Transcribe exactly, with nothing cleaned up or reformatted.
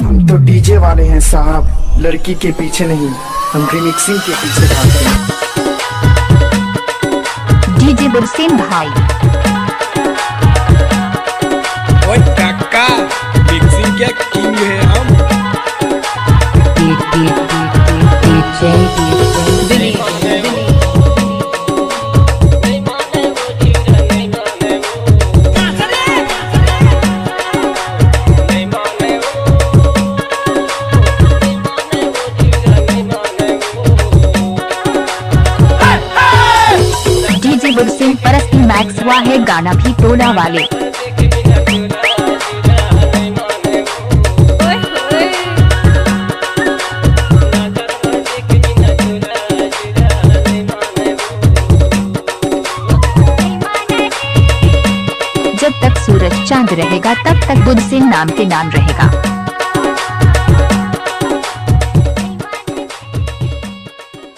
हम तो डीजे वाले हैं साहब, लड़की के पीछे नहीं, हम रिमिक्सिंग के पीछे भागते हैं। डीजे बुरसेन भाई। ओए काका, मिक्सिंग के किंग है हम। डीजे बुरसेन परस ई मैक्स हुआ है, गाना भी टोला वाले। जब तक सूरज चांद रहेगा, तब तक बुरसेन नाम के नाम रहेगा।